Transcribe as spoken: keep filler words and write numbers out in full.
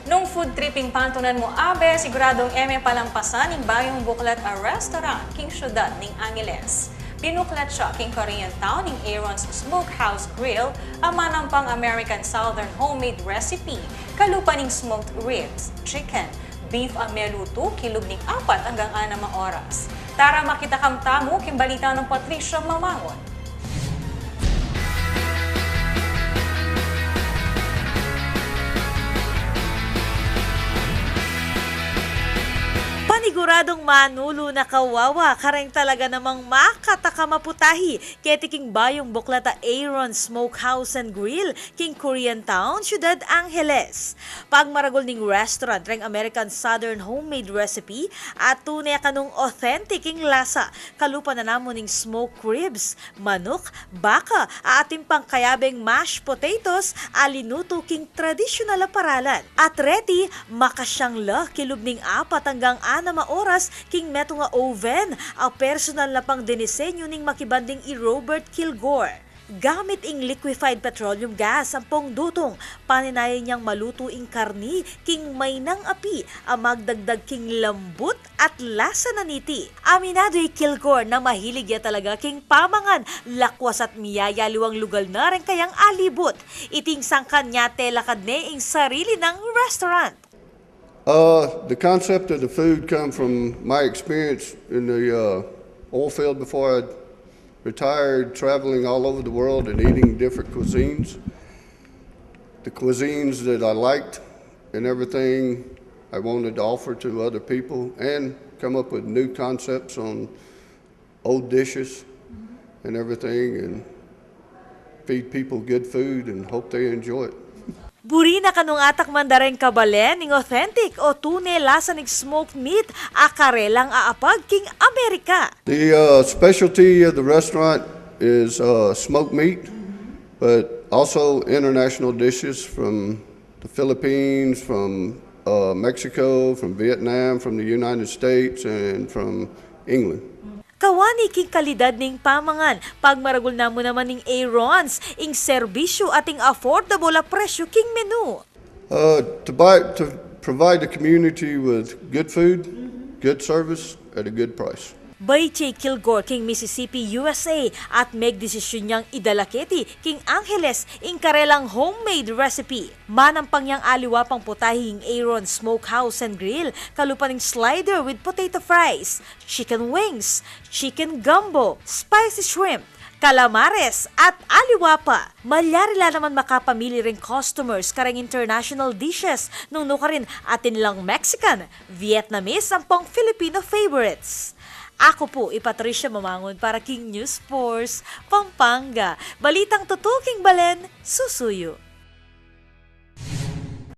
Nung food tripping pantunan mu, abe, siguradung e me palampasan ing bayung buklat a restaurant king syudad ning Angeles. Binuklat ya king Korean Town ing Aaron's Smokehouse Grill, a manampang American Southern homemade recipe, kalupa ning smoked ribs, chicken, beef a melutu kilub ning apat anggang anam a oras. Tara, makita kam tamu king balita nang Patricia Mamangun. Paniguradung manulu na kawawa kareng talaga namang makatakam a putahe keti king bayung buklat a Aaron's Smokehouse and Grill king Korean Town, Ciudad Angeles. Pagmaragul ning restaurant reng American Southern homemade recipe a tune kanung authentic ing lasa, kalupa na namu ning smoked ribs, manuk, baka, a atin pang kayabeng mashed potatoes a linutu king tradisyonal a paralan. At reti, makasyang la kilub ning apat anggang anam a oras king metung a oven a personal na pang dinisenyu ning makibanding i Robert Kilgore. Gamit ing liquefied petroleum gas ampong dutung, paninayan yang malutu ing karni king mainang api a magdagdag king lambut at lasa na niti. Aminadu i Kilgore na mahilig ya talaga king pamangan, lakwas at miyayaliwang lugal na reng kayang alibut. Iting sangkan ya telakad ne ing sarili nang restaurant. Uh, the concept of the food come from my experience in the, uh, oil field before I retired, traveling all over the world and eating different cuisines. The cuisines that I liked and everything, I wanted to offer to other people and come up with new concepts on old dishes and everything and feed people good food and hope they enjoy it. Buri na kanung atakman da reng kabalen ning authentic o tune lasa ning smoked meat a karelang aapag king Amerika. The, uh, specialty of the restaurant is, uh, smoked meat, but also international dishes from the Philippines, from, uh, Mexico, from Vietnam, from the United States, and from England. Kawani king kalidad ning pamangan, pagmaragul na mu naman ning Aaron's ing serbisyu at ing affordable a presyu king menu. Uh, to buy, to provide the community with good food, good service at a good price. Bayu i Kilgore king Mississippi, U S A, at megdesisyun yang idala keti king Angeles ing karelang homemade recipe. Manampang yang aliwa pang putahe ing Aaron's Smokehouse and Grill, kalupa ning slider with potato fries, chicken wings, chicken gumbo, spicy shrimp, calamares, at aliwa pa. Malyari la naman makapamili ring customers kareng international dishes nung nukarin atin lang Mexican, Vietnamese ampong Filipino favorites. Aku pu i Patricia Mamangun para king News Force Pampanga. Balitang tutuking balen, susuyu.